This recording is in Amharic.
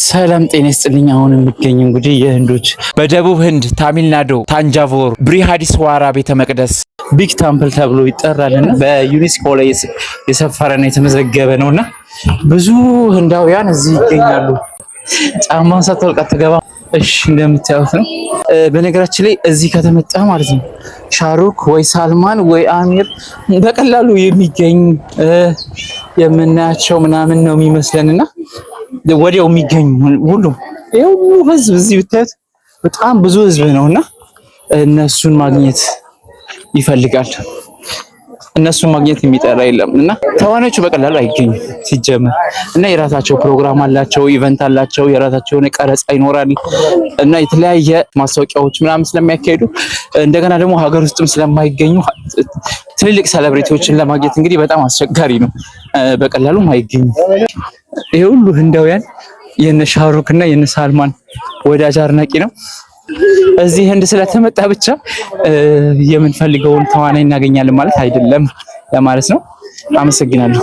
ሰላም ጤና ይስጥልኝ። አሁን የሚገኝ እንግዲህ የህንዶች በደቡብ ህንድ ታሚልናዱ ታንጃቮር ብሪሃዲስዋራ ቤተ መቅደስ Big Temple ተብሎ ይጠራልና በዩኔስኮ ላይ የሰፈረና የተመዘገበ ነውና ብዙ ህንዳውያን እዚህ ይገኛሉ። ጫማን ሳታወልቅ አትገባም። እሺ፣ እንደምታዩት ነው። በነገራችን ላይ እዚህ ከተመጣ ማለት ነው ሻሩክ ወይ ሳልማን ወይ አሚር በቀላሉ የሚገኝ የምናያቸው ምናምን ነው የሚመስለንና ወዲያው የሚገኙ ሁሉም ይኸው ህዝብ እዚህ ብታዩት በጣም ብዙ ህዝብ ነውና እነሱን ማግኘት ይፈልጋል። እነሱን ማግኘት የሚጠራ የለም እና ተዋናዮቹ በቀላሉ አይገኙም ሲጀመር። እና የራሳቸው ፕሮግራም አላቸው፣ event አላቸው፣ የራሳቸው የሆነ ቀረጻ ይኖራል እና የተለያየ ማስታወቂያዎች ምናምን ስለሚያካሂዱ እንደገና ደግሞ ሀገር ውስጥም ስለማይገኙ ትልልቅ celebrity ዎችን ለማግኘት እንግዲህ በጣም አስቸጋሪ ነው። በቀላሉም አይገኙም። ይሄ ሁሉ ህንዳውያን የነ ሻሩክ እና የነ ሳልማን ወዳጅ አድናቂ ነው። እዚህ ህንድ ስለተመጣ ብቻ የምንፈልገውን ተዋናይ እናገኛለን ማለት አይደለም ለማለት ነው። አመሰግናለሁ።